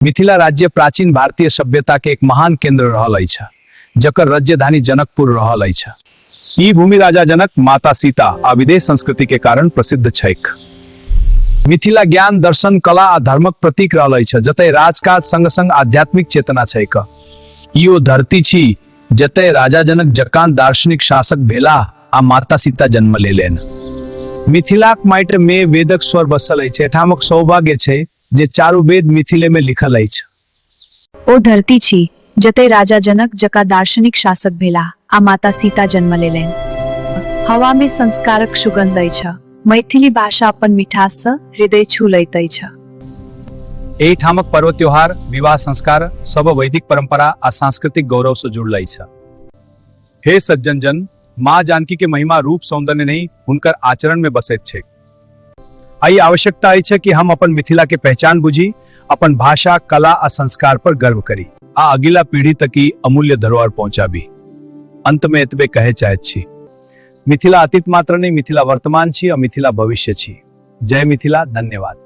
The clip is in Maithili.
मिथिला राज्य प्राचीन भारतीय सभ्यता के एक महान केंद्र रहल अछि, जकर राजधानी जनकपुर रहल अछि। ई भूमि राजा जनक, माता सीता आ विदेह संस्कृति के कारण प्रसिद्ध छैक। मिथिला ज्ञान, दर्शन, कला आ धर्मक प्रतीक रहल अछि, जतय राजकाज संग संग आध्यात्मिक चेतना छैक। ई ओ धरती छी जतय राजा जनक जकाँ दार्शनिक शासक भेलाह आ माता सीता जन्म लेलनि। मिथिलाक माटि मे वेदक स्वर बसल अछि। एठामक सौभाग्य छै जे चारू वेद मिथिले मे लिखल अछि। ओ धरती छी जतय राजा जनक जकाँ दार्शनिक शासक भेलाह आ माता सीता जन्म लेलनि। हवा मे संस्कारक सुगंध अछि। मैथिली भाषा अपन मिठास सँ हृदय छू लैत अछि। एहि ठामक पर्व त्योहार, विवाह संस्कार सब वैदिक परंपरा आ सांस्कृतिक गौरव सँ जुड़ल अछि। हे सज्जन जन, माँ जानकी के महिमा रूप सौंदर्य नहीं, हुनकर आचरण में बसैत छैक। आई आवश्यकता अछि कि हम अपन मिथिला के पहचान बुझी, अपन भाषा, कला आ संस्कार पर गर्व करी आ अगिला पीढ़ी तक ई अमूल्य धरोहर पहुंचाबी। अंत में एतबे कहे चाहैत छी, मिथिला अतीत मात्र नहीं, मिथिला वर्तमान छी आ मिथिला भविष्य छी। जय मिथिला, धन्यवाद।